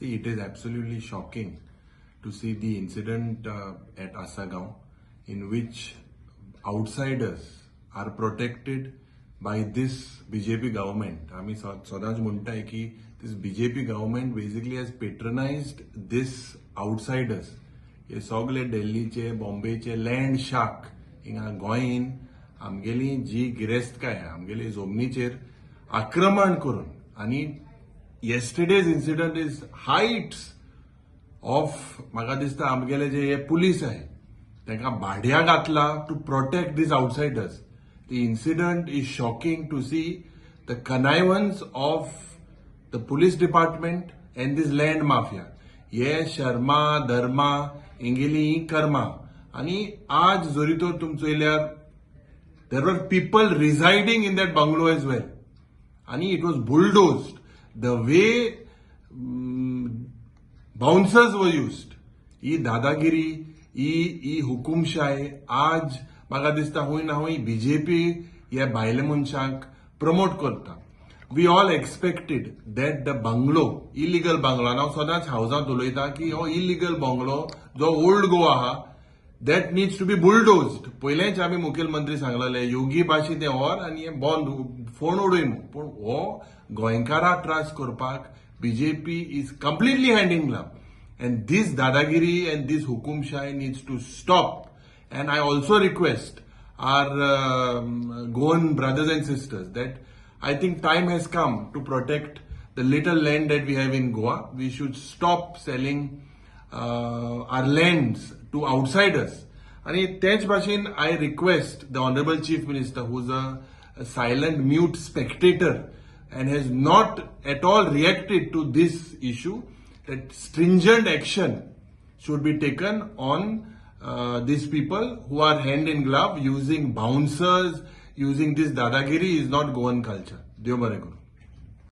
See, it is absolutely shocking to see the incident at Assagao in which outsiders are protected by this BJP government. आमी सदांच म्हणटाय की this BJP government basically has patronized this outsiders. हे सगळे दिल्लीचे, बॉम्बेचे land shark हिंगा गोंयन आमगेली जी गिरेस्तकाय, आमगेली जमनीचेर आक्रमण करून आनी yesterday's incident is heights of, म्हाका दिसता, आमगेले जे हे पुलीस आहे तांकां भाड्या घातला to protect these outsiders. The incident is shocking to see the connivance of the police department and this land mafia. हे शर्मा धर्मा हेंगेली ही कर्मा. आनी आज जरी तर तुमी चोयल्यार, there were people residing in that bungalow as well आणि it was bulldozed. The way bouncers were used, ही दादागिरी, ही ही हुकुमशाय. आज म्हाका दिसता हूंय ना हूंय बीजेपी ह्या भायल्या मनशांक प्रमोट करता. We all expected that the bungalow, illegal bungalow, आनी हांव सदांच हावजांत उलयतां की हो इलिगल बंगलो जो ओल्ड गोवा आहा, that needs to be bulldozed. पयलेंच आमी मुखेलमंत्री सांगलेले, योगी भाशी तें व्हर आनी हें बंद फोण उडय म्हूण. पूण हो गोंयकाराक त्रास करपाक BJP is completely hand in glove, and this दादागिरी and this हुकुमशाय needs to stop. And I also request our Goan brothers and sisters that I think time has come to protect the little land that we have in Goa. We should stop selling our lands to outsiders. आणि तेच भाशेन I request the honourable Chief Minister, who's a silent mute spectator and has not at all reacted to this issue, that stringent action should be taken on these people who are hand in glove using bouncers, using this dadagiri is not Goan culture. देव बरें करूं.